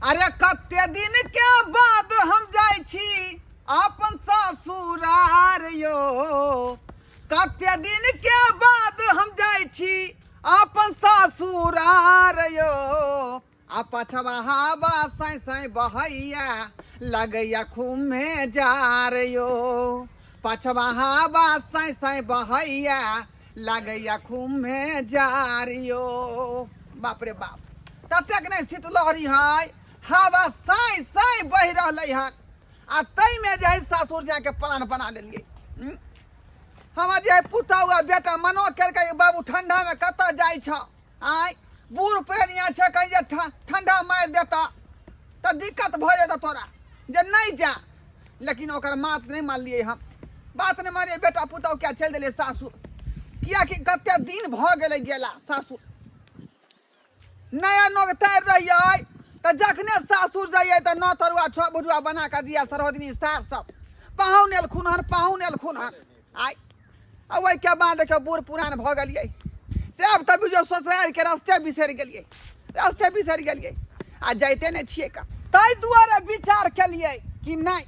अरे कते दिन के बाद हम जाइ छी अपन ससुरार यो, कते दिन के बाद हम जाइ छी अपन ससुरार यो, आ पछवा हवा साई साई बहैया लगैया खूमे जार यो, पछवा हवा साई साई बहैया लगैया खूमे जार यो। बाप रे बाप, ततेक नहि शीतलहरी है, हवा साई साई बहि रहलै हन, आ ताहिमे जे है सासुर जाके प्लान बना लेलियै। हमर जे पुतहु आ बेटा मनो केलकै, बाबू ठंडा में कतऽ जाइ छ, आय बूढ़ पुरनिया छै, कहीं जे ठंडा मारि देता तऽ दिक्कत भऽ जेतौ तोरा, जे नहि जा। लेकिन ओकर बात नहि मानलियै हम, बात नहि मानलियै, बेटा पुतहु किया चलि देलियै सासुर, कियाकि कते दिन भऽ गेलै गेला सासुर। नया नोग तैर रहियै तऽ जखने सासुर जाइए तऽ 9 तरुआ 6 भुटुआ बना कऽ दिया सरोजनी सार सब, पाहुन एलखुन हन, पाहुन एलखुन हन। आइ आ ओहिके बाद देखियौ बूढ़ पुरान भऽ गेलियै, से आब तऽ बुझियौ ससुरारिके रस्ते बिसरि गेलियै, रस्ते बिसरि गेलियै आ जाइते नहि छियै का। ताहि दुआरे विचार केलियै कि नहि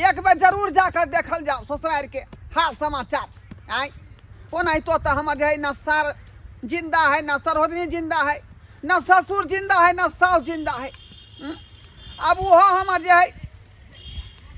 एक बेर जरूर जाकऽ देखल जाउ ससुरारिके हाल समाचार। आँय ओनाहितो तऽ हमर जे है न सार जिंदा है, न सरोजनी जिंदा है, न ससुर जिंदा है, न साउस जिंदा है। अब ओहो हमर जे है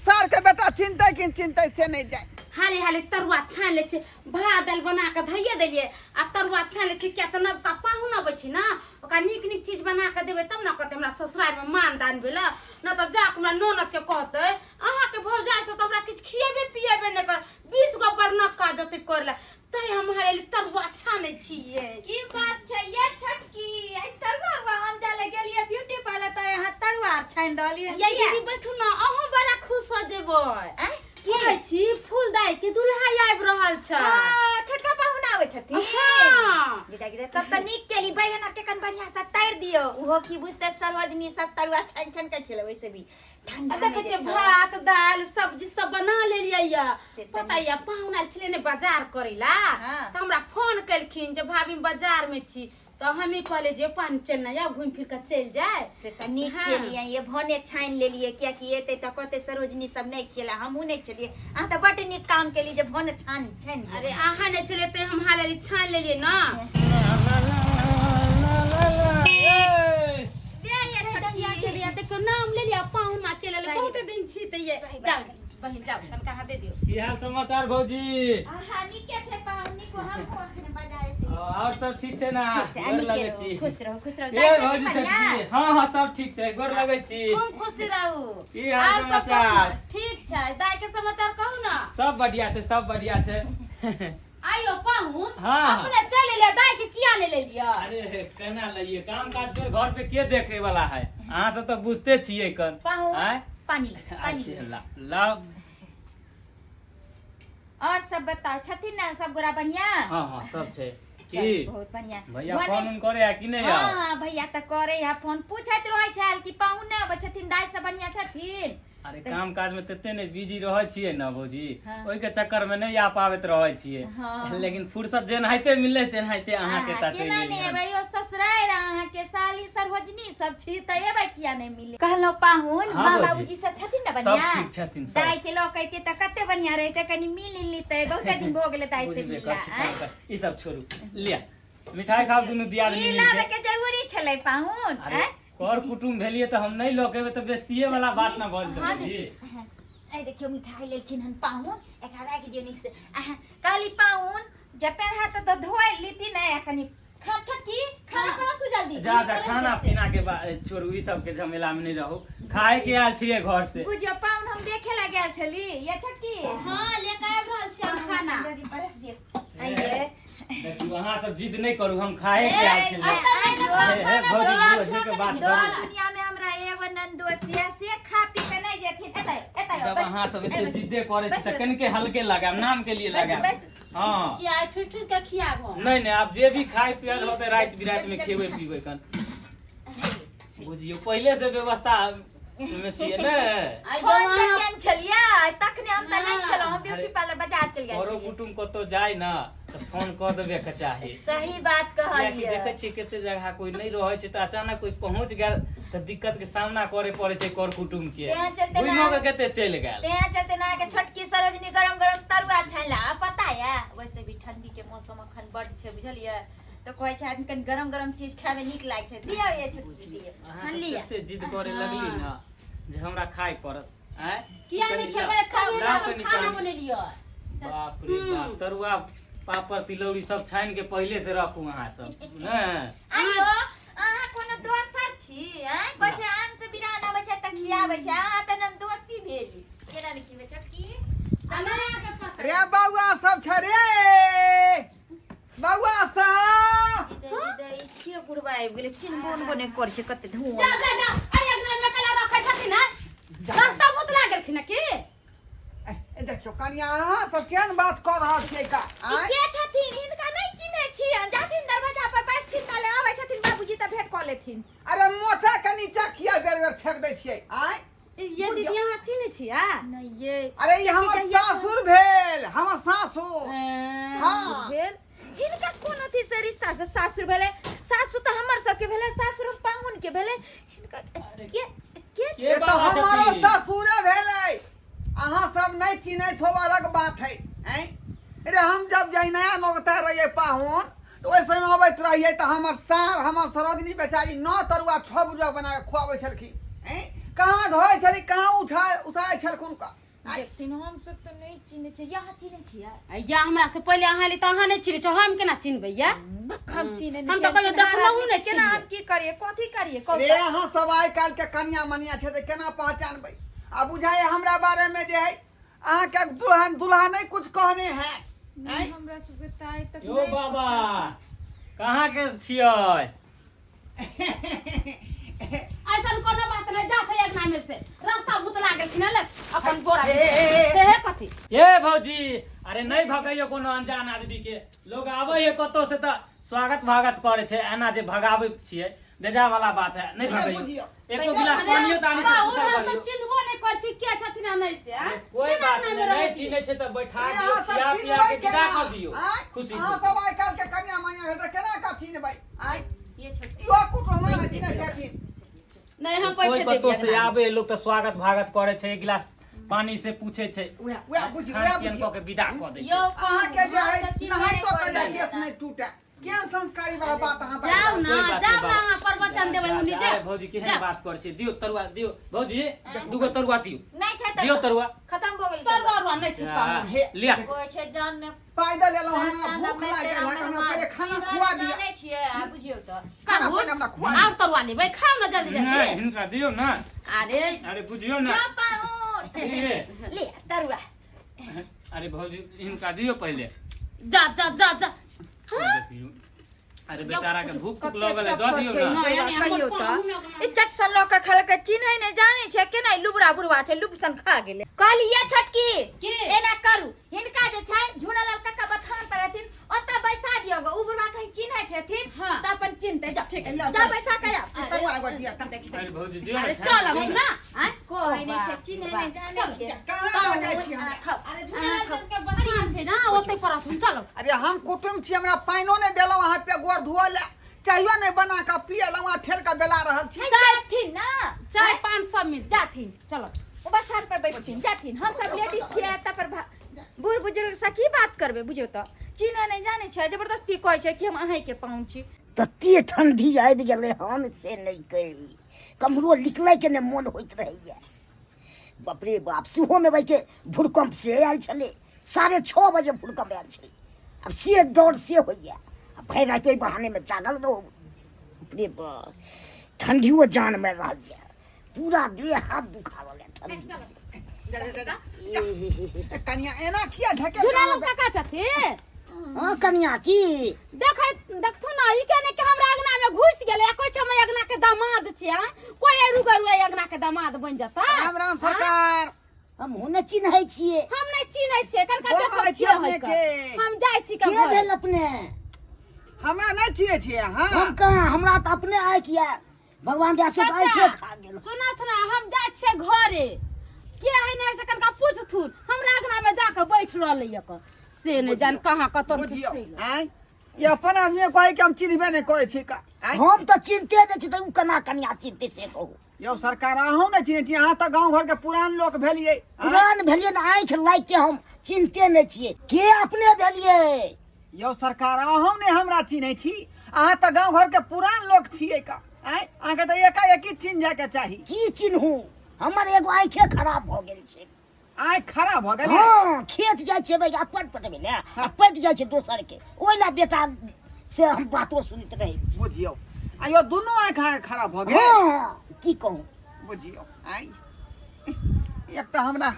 सार के बेटा चिंते कि चिंते से नहीं जाए। हाली हाली तरुआ छानि लै छी, भात दालि बना कऽ धैये देलियै आ तरुआ छानि लै छी, किया तऽ नवका पाहुन अबै छै ने, ओकरा नीक नीक चीज बना कऽ देबै तब ने कहतै हमरा ससुरारिमे मान दान भेलै, न तऽ जाकऽ हमरा ननदके कहतै अहाँके भौजाइ सब तऽ हमरा किछु खिएबे पिएबे नहि कर, 20 गो बरनक्का जते कर ले, तै हम हाली हाली तरुआ छानै छियै। की बात छै ये छोटकी, आइ तरुआ उरुआ हम जाय लए गेलियै ब्यूटी पार्लर तऽ अहाँ तरुआ आर छानि रहलियै हन ये किया? दीदी बैठू ने, अहूँ बड़ा खुश हो जेबै। आँय? की कहै छी, फूल दाई के दुल्हा आबि रहल छै। हँ, छोटका पाहुन आबै छथिन। हाँ। गिरा गिरा, तब तऽ नीक केली, बैगन आर के कन बढ़िया से तैर दियौ, ओहो की बुझतै सरोजनी सब तरुआ छानि छानि के खेलै, वैसे भी ठंडा देखै में जे छियै छौ। भात दालि सब्जी सब बना लेलियै या। से तऽ पता या पाहुन आयल छलै ने बाजार करै ला, हाँ। तऽ हमरा फोन केलखिन जे भाभी हम बाजार में छी, तऽ हमही कहलियै जे पान चलि ने आउ, घुमि फिर कऽ चलि जाय। से तऽ नीक हाँ। केलियै, ये भने छानि लेलियै, कियाकि एतै तऽ कहतै सरोजनी सब नहि खेला, हमहूँ नहि छलियै, अहाँ तऽ बड्ड नीक काम केलियै जे भने छानि छानि अरे लेलियै। अहाँ नहि छलियै तऽ हम हाल छानि लेलियै ना। देखियौ नाम लेलियै पाहुन मा चलि एलै, सही बहुते दिन छी तऽ ये सही जाउ बात। बहिन जाउ कनका हाथ दे दियौ। की हाल समाचार भौजी? अहाँ नीके छै पाहुन, नीको, हमहूँ अखने बाजारे से और सब ठीक छै ना? ठीक छै, गोर नीके लगै रहू, छी। खुश रहू, खुश रहू। ए दाइ छथिन भौजी बढ़िआँ? छोटकी, हाँ हाँ सब ठीक छै, गोर लगै छी। खूब खुशी रहू। की हाल आर सब समाचार? कहू ने, ठीक छै। दाइ के समाचार कहू ना। सब बढ़िया छै, सब बढ़िया छै। आइयो पाहुन हाँ। अपने चलि एलियै, दाइ के किया नहि लेलियै? अरे केना लइए, काम काज फेर घर पे के देखे वाला है, अहाँ सब तऽ बुझते छियै कन। पाहुन आँय? पानी ला, पानी अच्छा, ला। ला लाओ। और सब बताओ, छथिन ना सब गोरा बढ़िया? हाँ हाँ सब छै। चल, की बहुत बढ़िया। भैया भने- फोन उन करे है कि नहीं? हाँ आओ हाँ भैया तऽ करे है फोन, पूछैत रहै छल कि पाहुन नहि अबै छथिन, दाइ सब बढ़िया छथिन। अरे काम काज में तते ने बिजी रहै छियै ना भौजी, हाँ। ओहि के चक्कर में नहीं आ पाबैत रहै छियै। हाँ। लेकिन फुर्सत जेनाहिते मिललै तेनाहिते अहाँ के आहा, ता चलि केना नहि एलियै। एबै यो ससुरारि, अहाँके साली सरोजनी सब छी तऽ एबै किया नहि मिले। कहलहुँ पाहुन, हाँ, माँ भौजी। बाबूजी सब छथिन ने सब बढ़िया? ठीक छथिन, सब। दाइ के लऽ के अइतै तऽ कते बढ़िया रहितै, कनि मिल लितै, बहुते दिन भऽ गेलै दाइ से बुझबे मिलला। कर छी, आँय? काम कर। ई सब छोड़ू, लिअ मिठाई खाउ दुनू दियादनी ई मिलके। लाबे के जरूरी छलै पाहुन। अरे आँय? कर कुटुम भेलिए तऽ हम नहीं लऽ के एबै तऽ बेइज्जतीये वाला बात ना भऽ जेतै भौजी। ए देखियौ मिठाई लेलखिन हन पाहुन, एकरा राखि दियौ नीक से। अहाँ कहली पाहुन जे पैर हाथ तऽ धोइ लीती ने, कनि खा छोटकी खाना खाना सु जल्दी। जा जा खाना पीना के छोड़ू, ई सब के झमेला में नहीं रहू, खाए के आयल छियै घर से। बुझियौ पाहुन हम देखे ला गेल छली ये छोटकी। हाँ लेके आबि रहल छी हम खाना। जल्दी बरस दियौ। आइए देखियौ अहाँ सब जिद नहीं करू, हम खाए के आयल छियै। ए, हे, हे, भौजी, बुझे के बात दो करू। दुनिया में हमरा एगो नंदोसिया से खा पी के नहीं जेथिन। एतै एतै जब बस, अहाँ सब एते बस, जिद्दे करे छी बस, तऽ कनिके हल्के लगायब, नाम के लिए बस, लगायब। बस। हाँ। किया ठुस ठुस के खियाबो? नहीं नहीं, आप जे भी खाए पियल होते रात बिरात में खेबै पीबै कन, बुझियौ पहिले से व्यवस्था में छियै ने। आइ फोन अहाँ जे केने छलियै तखने हम तऽ नहीं हाँ। छलहुँ, हम ब्यूटी पार्लर बाजार चलि गेल करो छलियै। कुटुम कतौ जाय ना तऽ फोन कऽ देबे के चाही। सही बात कियाकि कहलियै। देखै छियै कते जगह कोई नहीं रहै छै तऽ अचानक कोई पहुँच गेल तऽ दिक्कत के सामना करे पड़े छै कर कुटुम के। तें चलते ना- बुझलो के कते चलि गेल। तें चलते ना के छोटकी सरोजनी गरम गरम तरुआ छानला। आ पता या वैसे भी ठंडी के मौसम अखन बड छै, बुझलियै? तऽ कहै छै आदमी कनि गरम गरम चीज खाय में नीक लागै छै। दियौ ये छोटकी, दियौ। अहाँ सब लिअ। कते जिद करे लगली ना जे हमरा खाय पड़त। आँय? किया नहि कनि खेबै? लाउ, खाबे लाउ ना, कनि खाना पानि। बनेलियै। बाप रे बाप, तरुआ पापड़ तिलौरी सब छानि के पहिले से रखू अहाँ सब ने। आइयो अहाँ कोनो दोसर छी? आँय, कहै छै आन से बिरान आबै छै तऽ खियाबै छै, अहाँ तऽ नन दोषी भेली। केना नहि खिबै छोटकी? आ नहि अहाँके पता। रे बौआ सब छै रे बौआ सब। दई दई के बुढ़वा आबि गेलै, चिन्हबो उन्हबो नहि करै छै, कते धुआं। जा जा जा, अरे अंगना में कला रखै छथिन ना, रास्ता भूतला गेलखिन की? ए, ए, देखियौ कनिया, अहाँ सब केहन बात कऽ रहल छियै का? ई आँय? के छथिन? हिनका नहि चिन्है छियनि। जाथिन दरवाजा पर बैसथिन, ताले आबै छथिन बाबूजी तऽ भेंट कऽ लेथिन। अरे मोटा के नीचा किया बेर बेर फेंक दै छियै? आँय? ये दीदी, अहाँ चिन्है छियै? नहि ये। अरे ई हमर सासुर भेल, हमर सासुर। हाँ। भेल हिनका कोन अथी से रिश्ता से सासुर भेलै? सासु तऽ हमर सबके भेलै, सासुर हम पाहुन के भेलै। हिनका के के के ये तऽ बाबा हमारो छथिन? ससुरे भेलै। अहाँ सब नहि चिन्हैत हो अलग बात है। आँय रे, हम जब जाइ नया नोगता रहियै पाहुन, तऽ ओहि समय अबैत रहियै तऽ हमर सार, हमर सरोजनी बेचारी 9 तरुआ 6 बुझुआ बना कऽ खुआबै छलखिन। आँय, कहाँ धोइ छली, कहाँ उठा उठाइ छलखुन का? आँय? देखथिन, हम सब तऽ नहि चिन्है छियै। यहाँ चिन्है छियै? या हमरा से पहिले अहाँ एली तऽ अहाँ नहि चिन्है छौ, हम केना चिन्हबै या? हम चिन्है हम तऽ कहियो देखलहुँ नहि। केना हम की करियै, कथी करियै, कहू रे तऽ? अहाँ सब आइ काल्हि के कनिया मनिया छै तऽ केना पहचानबै? आ बुझाइए हमरा बारे में जे है अहाँके दुल्हन दुल्हा नहि कुछ कहने है? नहि, हमरा सबके तऽ आइ तक यौ नहि बाबा, पता छै। कहाँ के छियै? ऐसन कोनो बात नहीं, जा छै अंगना में से रास्ता भूतला गेलखिन ले अपन बोरा ए, ए, ए, से हे कथी। ए भौजी, अरे नहीं भगैयो कोनो अनजान आदमी के। लोग आबै है कतौ से तऽ स्वागत भागत करे छै, एना जे भगाबै छियै बेजा वाला बात है। नहीं ए, भगैयो। बुझियौ। एको गिलास पानियो तऽ आनी से बाबू, पूछा हम करियौ। सब चिन्हबो नहि करै छी के छथिन आ नहि से, आँय? कोई केना बात अंगना नहीं, में रहै नहीं छी? चिन्है छै तऽ बैठा रे दियौ, अहाँ सब खिया पिया चिन्हबै के विदा केना? कऽ दियौ। आँय? खुशी अहाँ खुशी। सब आइ काल्हि के कनिया मनिया भेल तऽ केना कऽ चिन्हबै? आँय, ये छोटकी इहो कुटुम्ब हमरा नहि चिन्है छथिन। नहि, हम कोई बैठे कतौ देबै से अंगना में। आबे लोग तऽ स्वागत भागत करे छै, एक गिलास पानी से पूछे छै, उएह उएह बुझियौ, खान उएह पियन बुझियौ। कऽ के विदा कऽ दै छै। यौ अहाँके जे है हम सब चिन्हबे नहाइतो नहि कहिया करै केस नहि टूटे, केहन संस्कारी वाला बात अहाँ जाउ बाजै ना, कोई बात जाउ नहीं ना, बाबा। अहाँ प्रवचन देबै जा, उन्नी जा, जाउ। अरे भौजी, केहन जाउ। बात करै छियै? दियौ तरुआ दियौ भौजी, दूगो तरुआ दियौ। नहि छै दियौ तरुआ। खत्म भऽ गेल। तरुआ उरुआ नहि छै पाहुन। हे, लिया। कहै छै जान ने पैदल एलहुँ, हमरा भूख लागि गेल है, हमरा पहिले खाना खुआ दिअ। जानै छियै आ बुझियौ तऽ। खाना खाहु। पहिले हमरा खुआ दिअ। आर तरुआ लेबै, खाउ ने जल्दी नहि, जल्दी। हिनका दियौ ने। अरे अरे बुझियौ ने। यौ पाहुन, ए, ले तरुआ। अरे भौजी, हिनका दियौ पहिले। जा जा जा जा। देखियौ। अरे बेचारा के भूख तुख कते लगल है, दऽ चक्कर दियौ छै ने। नहि, ने, हमर कहियौ तऽ। पाहुन अगना। ई चट सन लऽ कऽ खेलकै, चिन्है नहि जानै छै केना ई लुबरा बुढ़वा छै, लुब सन खा गेलै। कहलियै छोटकी, की? एना करू, हिनका जे छै झूनालाल काका बथान पर रहथिन, ओतऽ बैसा दियौ ग। उ बुढ़वा कहीं चिन्हैत हेथिन हाँ। तऽ अपन चिन्हतै। जाउ। ठीक। लिअ, जाउ बैसा के आउ। तरुआ एगो दिअ तब। अरे भौजी दियौ ने, अरे छानि चल दियौ अब ने। ना, आँय? कहै नहि छै, चिन्है नहि जानै छै। कहाँ लऽ जाइ छी हमरा? खाउ। अरे झूलालाल चंद के बथान छै ना, ओतै पर रहथुन, चलो। अरे हम कुटुम्ब छी, हमरा पानिओ नहि देलहुँ अहाँ पे गोर धोअ लए, चाहियो नहि बना कऽ पियलहुँ, अहाँ ठेल कऽ बेला रहल छी। जाथिन ना, चाय पान सब मिल जाथिन। चलो। ओ बथान पर बैठथिन, जाथिन। हम सब लेडीज छियै, तब पर बूढ़ बुजुर्ग से की बात करबै? बुझियौ तऽ चिन्है नहि जानै छै, जबरदस्ती कहै छै कि हम अहींके पाहुन छी। तते ठंडी आबि गेलै हन से नहि कही, कम्हरो निकलैके नहि मोन होइत रहैए। बाप रे बाप, सेहोमे भाइके भूकम्प से आयल छलै, 6:30 बजे भूकम्प आयल छलै। आब से डर से होइए, आ भरि राति ओहि बहानेमे जागल रहू। बाप रे बाप, ठंडियो जान मारि रहल यऽ, पूरा देह हाथ दुखा रहल यऽ ठंडी से। जा, जा, जा, जा। कनिया, एना किया ढकेल? झूलालाल काका छथिन? हँ कनिया, की? देखै देखथु ना, ई केने के हमरा अंगना में घुसि गेलै आ कहै छै हम अंगना के दामाद छियै, आँय? कोई अरू गरू एहि अंगना के दामाद बनि जेतै? राम राम सरकार। हमहूँ नहि चिन्है छियै। हम नहि चिन्है छियै कनका। गोर देखब लगै छी के है अपने के। के। हम जाइ छी के के घरे। भेल अपने? हमरा नहि चिन्है छियै अहाँ? हम कहाँ, हमरा तऽ अपने आँखि यऽ, भगवान दया से चाचा, आँखिए खा गेल। सुनथ ना, हम जाइ छियै घरे, के है नहि से कनका पूछथुन। हमरा अंगना में जाके बैठ रहलै य से नहि जान कहाँ कतऽ। बुझियौ, आँय, ई अपन आदमी कहै कि हम चिन्हबे नहि करै छी का? आँय? हम तऽ चिन्हते नहि छी तऽ ओ केना कनिया चिन्हते से कहू। यौ सरकार, अहूँ नहि चिन्है छी? अहाँ तऽ गाँव घरके पुरान लोक भेलियै, आँय? पुरान भेलियै ने, आँखि लागि के हम चिन्हते नहि छियै। के अपने भेलियै? यौ सरकार, अहूँ नहि हमरा चिन्है छी? अहाँ तऽ गाँव घरके पुरान लोक छियै का, आँय? अहाँके तऽ एकाएकी चिन्ह जायके चाही। की चिन्हू, हमर एगो आँखे खराब भऽ गेल छै। आँखि खराब भऽ गेल? हँ, खेत जाइ छियै भैया अपन पटबै लए आ पटि जाइ छै दोसर के, ओहि लए बेटा से हम बातो सुनैत रहै छी। बुझियौ, आ यौ दुनू आँखि अहाँके खराब भऽ गेल? हँ, की कहू। बुझियौ, आँय, एकटा हमरा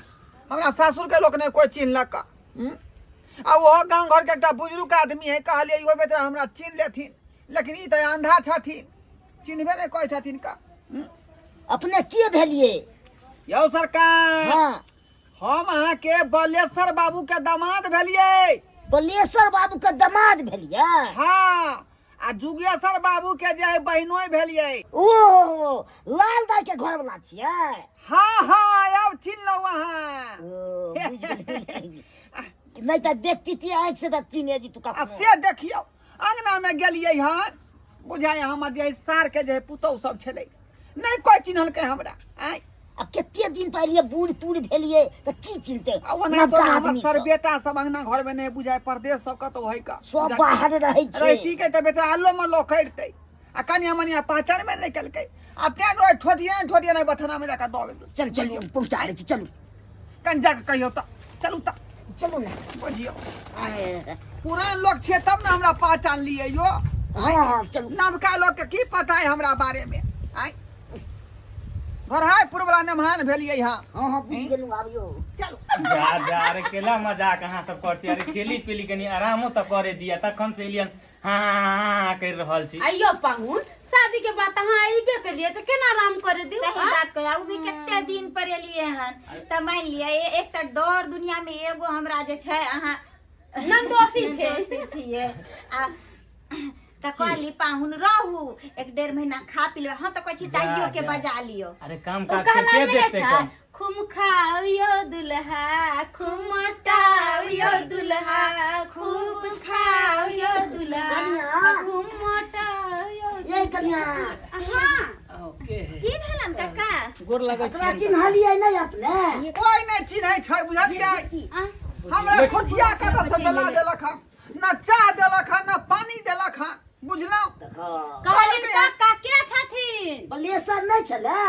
हमरा सासुरके लोक नहि कोइ चिन्हलक, हूँ? आ ओहो गाँव घरके एकटा बुजुर्ग आदमी है, कहलियै इहो बेटा हमरा चिन्ह लेथिन, लेकिन ई तऽ अंधा छथिन, चिन्हबे नहि कहै छथिन का, हूँ? अपने के भेलियै? यौ सरकार, हँ, हम अहाँके बलेश्वर बाबू के दामाद भेलियै। बलेश्वर बाबू के दमाद भेलियै? हँ, आ जुगेश्वर बाबू के जे है बहिनोई भेलियै। ओ लाल दाई के घर वाला छियै? हँ हँ, आब चिन्हलहुँ अहाँ। ओ, बुझि गेलियै। नहि तऽ देखती ती आँखि से तऽ चिन्हे जी तू आ कखनो। से देखियौ, अंगना में गेलियै हन, बुझाइ हमर जे सार के जे पुतहु सब छलै, नहि कोइ चिन्हलकै हमरा, आँय? आब कते दिन पर एलियै, बूढ़ तूढ़ भेलियै तऽ की चिन्हते आ ओना नवका तो हमर आदमी सर सब। बेटा सब अंगना घर में नहि बुझाइ, परदेश सब कतौ है का सब बाहर रहै छै। रहिती के तऽ बेटा आलो में लोकड़तै, आ कनिया मनिया पहचानबे नहि केलकै, आ तें दुआरे ठोटिया ठोटिया नहि बथाना में जाकऽ दऽ गेल। चल चलू, पहुँचा दै छी, चलू। कनि जाकऽ कहियौ तऽ, चलू तऽ। चलू ने। बुझियौ, पुरान लोक छियै तब ने हमरा पहचान लियै यो। हँ हँ, चलू। नवका लोक के की पता है हमरा बारे में? आँय, घोरहापुर वाला नमहान भेलियै। हँ हँ हँ, बुझि गेलहुँ आब यौ। चलू। जा जा, अरे केला मजाक अहाँ सब करै छी? अरे खेली पीली कनि आरामो तऽ करे दिया, तखन से एलियन हाँ हाँ हाँ करि रहल छी। आइयो पाहुन, शादी के बाद अहाँ अइबे केलियै तऽ केना आराम करे दियौ? सही आँ? बात कहिया, ओ भी कते दिन पर एलियै हन, तऽ मानि लिअ एक तऽ डर दुनिया में एगो हमरा जे छै अहाँ नन्दोसी छै। नन्दोसी छियै। आ तऽ कहली पाहुन रहू एक डेढ़ महीना, खा पी लेबै। हम तऽ कहै छी जा, दाइयो के जा। बजा लियौ। अरे काम ओ काज के कहला के नहि देखते छै कम? खूब खाओ दुल्हा, खूब मोटाओ दुल्हा, खूब खाओ दुल्हा, कनिया। खूब मोटाओ। ये कनिया। हाँ। ओके। की भेलन काका? गोर लगै ओकरा छी। चिन्हलियै नहि अपने? कोइ नहि चिन्है छै, बुझलियै? आ, हमरा खुटिया कतऽ से बेला देलक हन, न चाह देलक हन, न पानी देलक हन, बुझलहुँ? देखो। कहलिन काका के छथिन? बलेसर नहि छलै?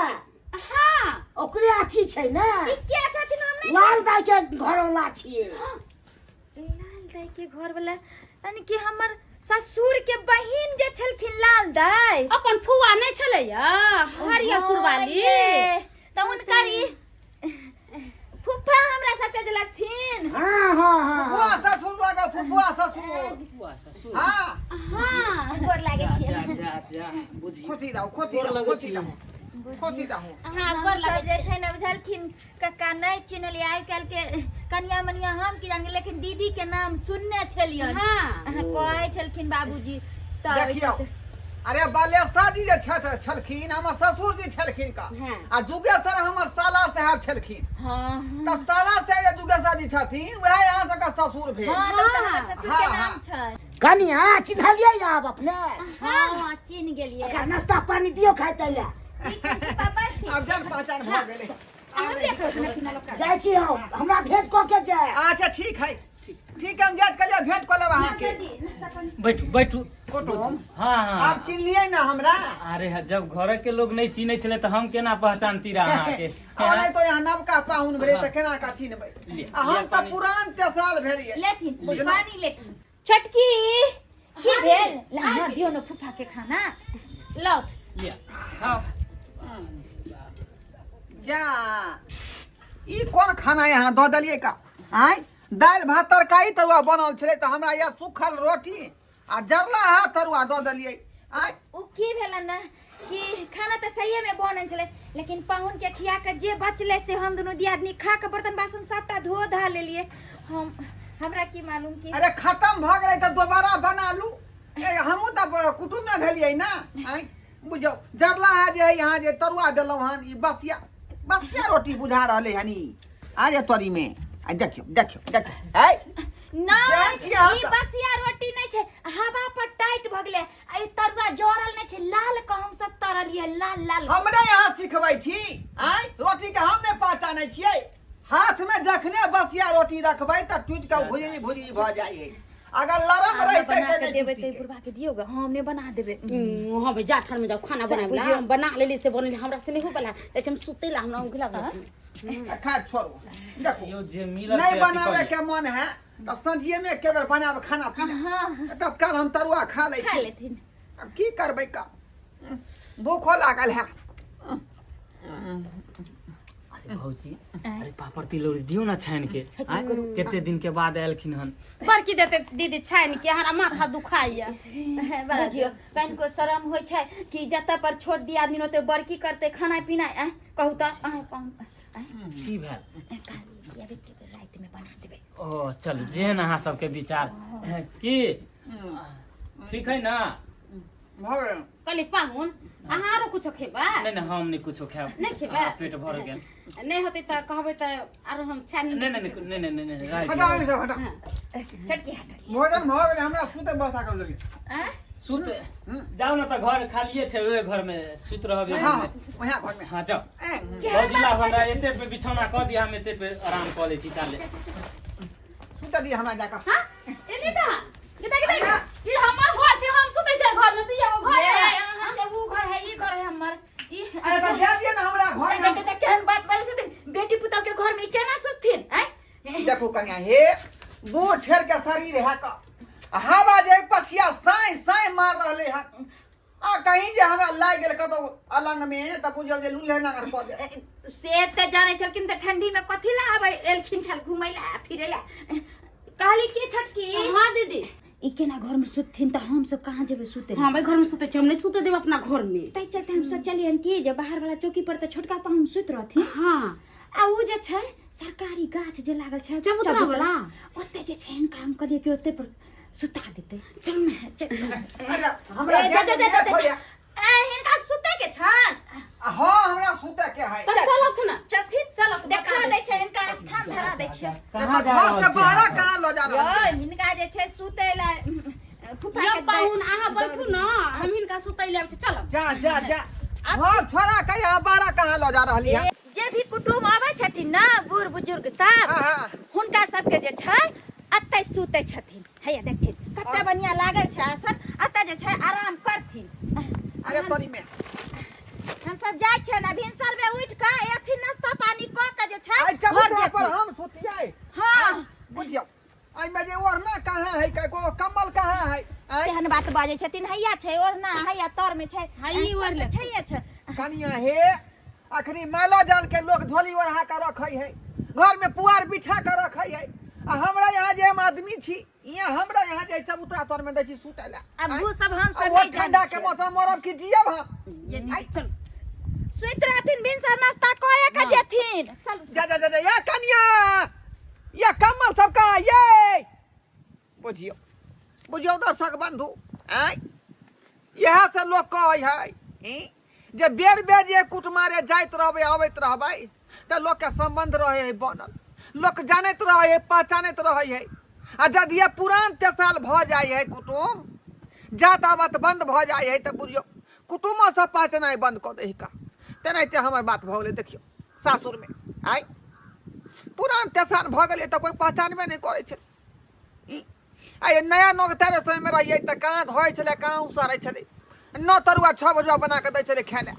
हाँ। ओकरे अथी छै ने। ई के छथिन? हम नहि लाल दाई के घर वाला छियै। लाल दाई के घर वाला, यानी कि हमर ससुर के बहिन जे छलखिन लाल दाई। अपन फुआ नहि छलैया हरियरपुर वाली? ये, तऽ हुनकर ई फुफा हमरा सबके जे लगथिन। हाँ हाँ हाँ। फुफुआ ससुर लागल, फुफुआ ससुर। फुआ ससुर। हाँ। हाँ। गोर लागै जा छियै। जा जा जा, बुझी। खुशी रहू, खुशी गोर रहू, लगै खुशी छी। रहू, खुशी रहू। हाँ, गोर हम सब लगै जे छै ने बुझलखिन कक्का, नहि चिन्हलियै। आइ काल्हि के कनिया मनिया हम की जानी, लेकिन दीदी के नाम सुनने छलियनि। हाँ। अहाँ कहै छलखिन बाबूजी तऽ। देखियौ, अरे बालेश्वर जी जे छथि छलखिन, हमर ससुर जी छलखिन का, हाँ। आ जुगेश्वर हमर साला साहब छलखिन। हाँ। तऽ साला साहब जे जुगेश्वर जी छथिन, वएह यहाँ सबके ससुर भेल। हाँ, तब तऽ हमर ससुर के हाँ, नाम हाँ। छै। कनिया, चिन्हलियै आब अपने? हाँ, चिन्ह गेलियै। ओकरा नाश्ता पानी दियौ खाइ तै लए। ठीक छै पापा, ठीक। आब जान पहचान भऽ गेलै। आब जाइ छी हम, हमरा भेंट कऽ के जाय। अच्छा, ठीक है, ठीक है, हम जाइत कहलियै भेंट कऽ लेब अहाँके। बैठू बैठू। कुटुम। हाँ हाँ। आब चिन्हलियै ने हमरा? अरे हाँ, जब घर के लोग नहीं चिन्है छलै तऽ हम केना पहचानती रह अहाँके? और नहीं तो यहाँ नवका पाहुन भेलै तऽ केना का चिन्हबै? लिअ, आ हम लिअ तऽ पानी। पुरान तेसाल भेलियै। लेथिन। बुझलहुँ? पानी लेथिन। छोटकी, की भेल? ला ना, दियौ ने फूफा के खाना। लाउ। लिअ, खाओ। जा, ई कोन खाना यहाँ दऽ देलियै का? आँय, दालि भात तरकारी तरुआ बनल छलै तऽ हमरा यहाँ सुखल रोटी आ जरला हा तरुआ दऽ देलियै, आँय? ओ की भेलन ने कि खाना तऽ सहिए में बनल छलै, लेकिन पाहुन के खिया के जे बचलै से हम दुनू दियादनी खा के बर्तन बासन सबटा धो धा लेलियै। हम हमरा की मालूम कि अरे खत्म भऽ गेलै तऽ दोबारा बना लू। ए, हमहूँ तऽ कुटुम्ब ने भेलियै ने? आँय, बुझियौ, जरला है जे यहाँ जे तरुआ देलहुँ हन, ई बसिया बसिया रोटी बुझा रहलै हन ई। अरे तोरी में आ, देखियौ देखियौ देखियौ, है केहन नहि छियै अहाँ ई सब? बसिया रोटी नहि छै हवा पर टाइट भऽ गेलै आ ई तरुआ जरल नहि छै लाल के हम सब तरलियै लाल लाल हमरे यहाँ सिखबै छी आँय रोटी के हम नहि पहचानै छियै हाथ में जखने बसिया रोटी रखबै तऽ टूटि कऽ भुजरी भुजरी भऽ जाइ है अगर लरम आब रहितै बना तऽ के नहि देबै तऽ टूटितै। बुढ़बा के दियौ गे हम नहि बना देबै हाँ भाई जा ठंड में जाओ खाना से बनावे ला बुझियौ। हम बना लेली से बनली हमरा से नहीं हो वाला ऐसे हम सुते ला हमरा ऊँघ लागल खैर छोड़ू देखू यौ जे मिलल नहीं से अथी बनावे कऽ के मन है तऽ संझिए में एके बेर बनाब खाना पीना हाँ तत्काल हम तरुआ खा लै खा छी लेथिन अब की करबै का भूखो लागल है अरे भौजी अरे पापड़ तिलौरी दियौ ना छानि के आँय? कते दिन के बाद एलखिन हन बड़की देते दीदी छानि के हमरा माथा दुखाइया बुझियौ कनिको शरम होइ छै कि जतऽ पर छोट दियादनी होतै बड़की करतै खाना पीना आँय कहू तऽ आँय पाहुन आँय की भेल काल्हि आबि के रातिमे बना देबै ओ चलू जेहन अहाँ सबके विचार की ठीक है ना भऽ गेल कहली पाहुन अहाँ आरो कुछो खेबै नहीं नहीं हम नहीं कुछो खायब नहीं खेबै? अहाँ पेट भर गेल नहीं होते तऽ कहबै तऽ आरो हम छानि नहीं नहीं नहीं नहीं नहीं नहीं राय हटा दियौ। ई सब हटा छोटकी हट भोजन भऽ गेलै हमरा सुते बसा कर देली आँय सुत जाउ ना तऽ घर खालिए छै ओहे घर में सुत रहब हाँ वहाँ घर में हाँ जाउ ए, भौजी ला हमरा एते पे बिछौना कऽ दिअ हम एते पे आराम कऽ लै छी ताले सुते दिअ हमरा जाकऽ हाँ एली कहाँ किता किता ई हमर घर छै हम सुतै छै घर में दिया घर ये है अहाँके उ घर है ई घर है हमर ई अरे तऽ दे दिअ ने हमरा घर जा, जा, जा, केहन बात बाजै छथिन बेटी पुतहु के घर में ई केना सुतथिन आँय देखू कन्या हे बूढ़ ठेर के शरीर है का हवा जे पछिया साई साई मार रहले हन आ कहीं जे हमरा लागि गेल कतौ अलंग में तऽ बुझियौ जे लूल्हे नांगर कऽ देत से तऽ जानै छलखिन तऽ ठंडी में कथी ला आबै एलखिन छल घुमै ला फिरै ला कहली के छोटकी हाँ दीदी ई केना घर में सुतथिन तऽ हम सब कहाँ जेबै सुतै हाँ भाई घर में सुतै छै हम नहीं सुते देब अपना घर में ताहि चलते हम सोचलियन कि जे बाहर वाला चौकी पर तऽ छोटका पाहुन सुति रहथिन हाँ आ उ जे छै सरकारी गाछ जे लागल छै चबूतरा वाला? ओते जे छै हिनका हम कहलियै कि ओते पर सुता देतै चल ने चल अरे हमरा ए, जा, जा, जा, जा, जा। होइया। ए, हिनका सुते के छन हाँ हमरा सुते के है तऽ चलब ने चलथिन चलब, देखा दै छै हिनका स्थान धरा दै छै कहाँ जा घर रहल से छी बाहर अहाँ सब? कहाँ लऽ जा रहल यौ हिनका जे छै सुते ला फुफा यौ के पाहुन अहाँ बैठू ने हम हिनका सुतै ले आबै छी चलब जा जा जा घर छोड़ा के यहाँ बाहर कहाँ लऽ जा रहली है जे भी कुटुम्ब आबै छथिन ने बूढ़ बुजुर्ग सब हाँ, हाँ। हुनका सबके जे छै एतै सुतै छथिन हैया देखथिन कते बढ़िया लागल छै आसन एतऽ जे छै आराम करथिन अरे तोरी में हम सब जाइ छियै ने भिनसर में उठि कऽ एथिन नाश्ता पानी कऽ के जे छै आइ घर चबूतरा पर जेथिन। हम सुतियै हाँ बुझियौ एहिमे जे ओढ़ना कहाँ है कको कम्बल कहाँ है आँय केहन बात बाजै छथिन हैया छै ओढ़ना हैया तर में छै हैया ओढ़ लेथिन। छैहे छै कनिया हे अखनी मालो जाल के लोग झोली ओढ़ा के रखै है घर में पुआर बिछा के रखै है आ हमरा यहाँ जे हम आदमी छी यहाँ हमरा यहाँ जे चबूतरा तर में दै छी सुतै ला आब उ सब हम सब वो नहि जानै ठंडा के छियै। मौसम मरब कि जियब हम ये दीदी चल सुति रहथिन भिनसर नाश्ता कए के जेथिन चल जा जा जा जा या कनिया या कम्बल सब कहाँ ये बुझियौ बुझियौ दर्शक बंधु आँय इएह से लोक कहै है ई, जे बेर बेर जे कुटमारे जाइत रहबै अबैत रहबै तऽ लोकके सम्बन्ध रहै है बनल लोक जानैत रहै है पहचानैत रहै है आ यदि ये पुरान तेसाल भऽ जाइ है कुटुम जात आबत बन्द भऽ जाइ है तऽ बुझियौ कुटुमो सब पहचनाइ बन्द कऽ दै है का तेनाहिते हमर बात भऽ गेलै देखियौ सासुरमे आइ पुरान तेसान भऽ गेलै तऽ कोइ पहचानबे नहि करै छलै ई आ नया नग तेरे समयमे रहियै तऽ कहाँ धोइ छलै कहाँ उसारै छलै नओ तरुआ छओ बजुआ बना कऽ दै छलै खाय लए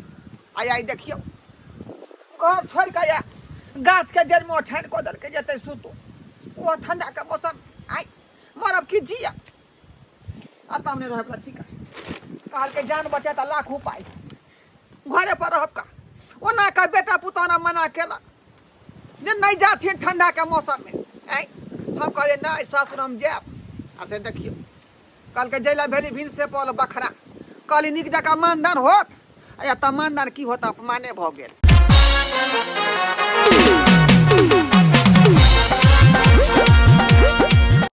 आ आइ देखियौ घर छोड़ि कऽ आय गाछके जड़िमे ओछानि कऽ देलकै जेतै सुतू ओ ठण्डाके मौसम आइ मरब की जिया एतऽ हम नहि रहैवला छी कहलकै जान बचे तऽ लाख उपाय घरे पर रहब का ओना का बेटा पुतोहना मना केलक जे नहि जाथिन ठंडा के मौसम में आँय हम कहलियै नहि सासुर हम जायब आ से देखियौ कहलकै जैला भेली भिन से पल बखरा कहली नीक जकाँ मानदान होत आ एतऽ मानदान की होत अपमाने भऽ गेल